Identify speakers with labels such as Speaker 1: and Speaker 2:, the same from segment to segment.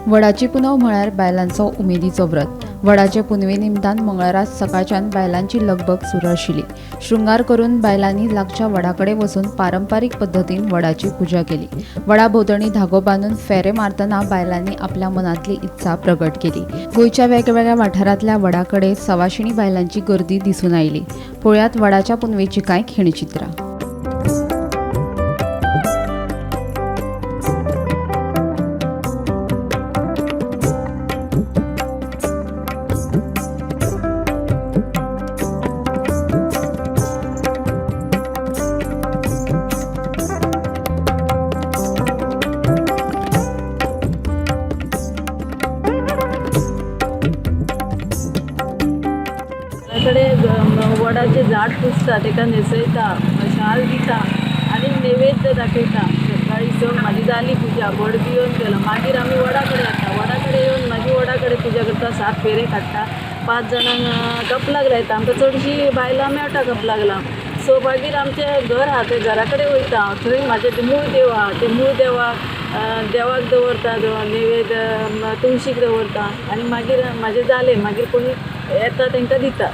Speaker 1: वडाची पुनव म्हळ्यार बायलांचो उमेदीचो व्रत. वडाचे पुनवे निमतान मंगळारा सकाळच्यान बायलांची लगबग सुरू आशिल्ली. शृंगार करून बायलांनी लागच्या वडा कडेन वचून पारंपारीक पद्दतीन वडाची पुजा केली. वडा भोंवतणी धागो बांदून फेरे मारतना बायलांनी आपल्या मनांतली इत्सा प्रगट केली. गोंयच्या वेगवेगळ्या वाठारांतल्या वडा कडेन सवाशिणी बायलांची गर्दी दिसून आयली. पळयात वडाच्या पुनवेची कांय खिणचित्रां.
Speaker 2: कडे वडाचें झाड पुजता, ताका न्हेसयता, शाल दिता आनी नैवेद्य दाखयता. सकाळीं सण मागीर जाली पुजा, वड दिवन केलो, मागीर आमी वडा कडेन येता. वडा कडेन येवन मागीर वडा कडेन पुजा करता, 7 फेरे काडटा, 5 जाणांक कपलाक लायता. आमकां चडशीं बायलां मेळटा कपलाक लावन. सो मागीर आमचें घर आहा तें घरा कडेन वयता. थंय म्हाजें मूळ देव आहा, ते मूळ देवाक देवाक दवरता, नैवेद्य तुळशीक दवरता आनी मागीर म्हाजें जालें मागीर कोणी येता तांकां दिता.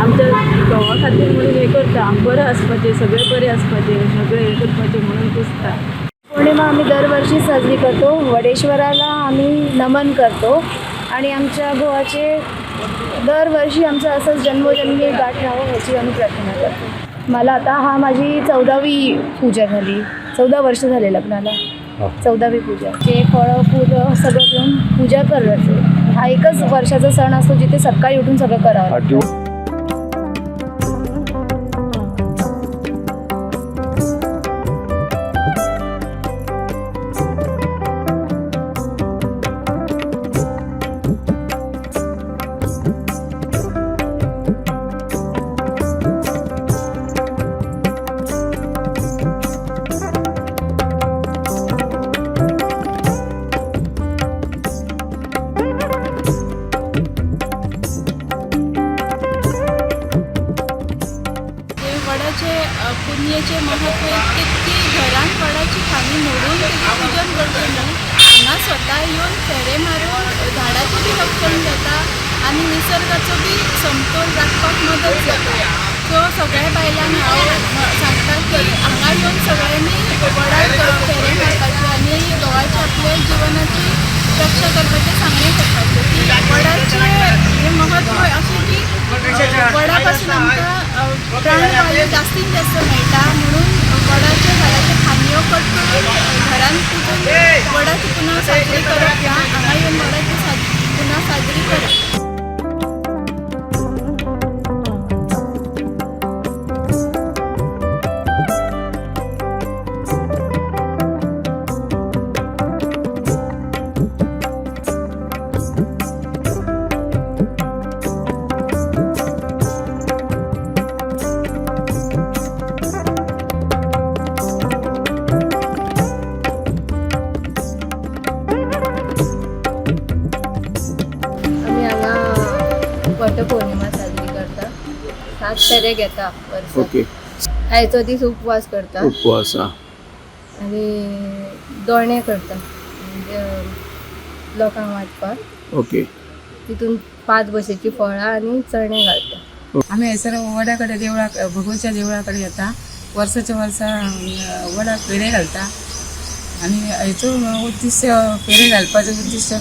Speaker 2: आमच्या घोवा खातीर म्हणून हें करता, आमी बरें आसपाचें, सगळें बरें आसपाचें, सगळें हें करपाचें म्हणून पुजता.
Speaker 3: पौर्णिमा आम्ही दरवर्षी साजरी करतो. वडेश्वराला आम्ही नमन करतो आणि आमच्या घोवाचे दरवर्षी आमचं असंच जन्मोजन्मी गाठ राहावं ह्याची आम्ही प्रार्थना करतो. मला आता हा माझी 14वी पूजा झाली, 14 वर्ष झाले लग्नाला, 14वी पूजा. जे फळं फुलं सगळं घेऊन पूजा करायचं. हा एकच वर्षाचा सण असतो जिथे सकाळी उठून सगळं करावं लागतं.
Speaker 4: वडाचे पुनयेचें महत्व इतकें की घरान वडाची खांदी मोडून तेजें पुजन करचें न्हू, हांगा स्वता येवन फेरे मारून झाडाचें बी रक्षण जाता आनी निसर्गाचो बी समतोल राखपाक मदत जाता. सो सगळ्या बायलांक हांव सांगता की हांगा येवन सगळ्यांनी वडाक फेरे मारपाचे आनी घोवाच्या आपल्या जिवनाची रक्षा करपाचें सांगणें करपाचें की वडाचें हें महत्व अशें की वडा पासून आमकां प्राणवायू जास्तीत जास्त मेळटा, म्हणून वडाच्या झाडाच्यो खांदयो कट करून घरान पुजून वडाची पुनव साजरी करप ना, हांगा येवन वडाची पुनव साजरी करप.
Speaker 3: आमी हांगा वट पौर्णिमा साजरी करता, 7 फेरे घेता वर्साक.
Speaker 5: ओके.
Speaker 3: आयचो दीस उपवास करता.
Speaker 5: उपवास
Speaker 3: आनी दोणे करता म्हणजे लोकांक वांटपाक.
Speaker 5: ओके.
Speaker 3: तितून 5 भशेची फळां आनी चणे घालता.
Speaker 6: आमी हयसर वडा कडेन देवळाक, भगवतच्या देवळा कडेन येता. वर्साच्या वर्सा वडाक फेरे घालता आनी हेचो उद्दिश्य फेरे घालपाचो उद्दिश्य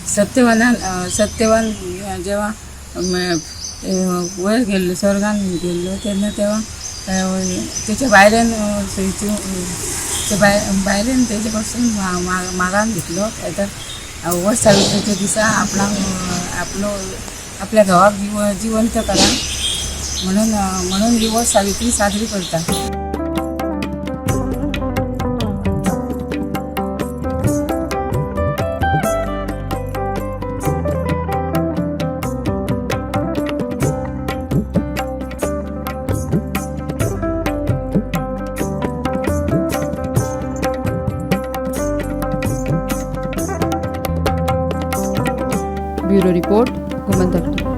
Speaker 6: सत्यवानान, सत्यवान जेव्हा वयर गेल्लो, स्वर्गान गेल्लो तेन्ना तेव्हा तेच्या बायलेन बायलेन तेजे पासून मागान घेतलो. तर वट सावित्रीच्या दिसा आपणाक आपलो आपल्या घोवाक जिवंत करा म्हणून म्हणून ही वट सावित्री साजरी करता.
Speaker 1: Bureau report, Gomantak TV.